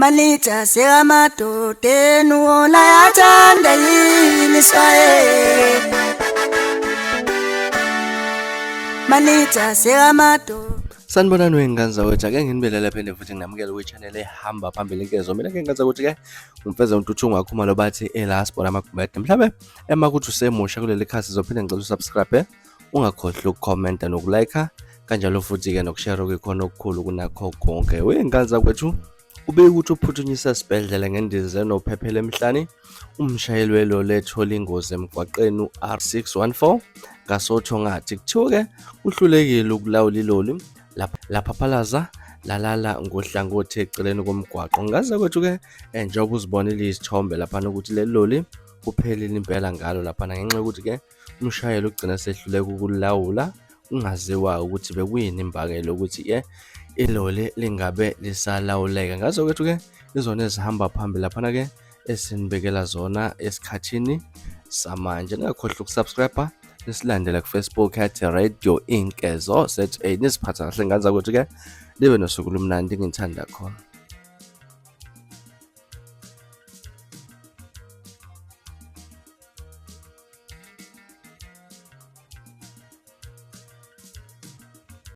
Manager sekamadodeni wona yathanda yini swaye. Manager sekamadoda. Sanibonani wey'ngane zakwethu, ake nginibelele phinde futhi nginamukele kwi-channel ehamba phambili inkezo. Mina ke ngane zakwethu ke ngimfeze uNtuthu Khumalo bathi ela sibona amagumede. Mhlawumbe ema kuthi usemusha kuleli khasi zophinde ngicela usubscribe, ungakhohlwa ukukhomenta nokulike kanjalo futhi-ke nokushare okuyikhona okukhulu kunakho konke. Wey'ngane zakwethu, ubike ukuthi uphuthunyiswe esibhedlela ngendiza enophephela emhlane umshayeli weloli ethola ingozi emgwaqeni u-R614 ngasoThongathi. Kuthiwa-ke uhlulekile ukulawula iloli laphaphalaza lalala ngohlangothi eceleni komgwaqo. Ngaze kwethu-ke njengoba uzibonile izithombe laphana ukuthi leli loli kuphelile impela ngalo laphana ngenxa yokuthi-ke umshayeli ugcina sehluleka ukulawula kungaziwa ukuthi bekuyini imbangela ukuthi-ke iloli lingabe lisalawuleka. Ngazo kwethu-ke izona ezihamba phambili laphana-ke esinibekela zona esikhathini samanje. Ningakhohlwa ukusubscribe nisilandele ku-Facebook at Radio Inkezo ZA. Niziphatha kahle ngane zakwethu-ke, nibe nosuku olumnandi ngithanda khona.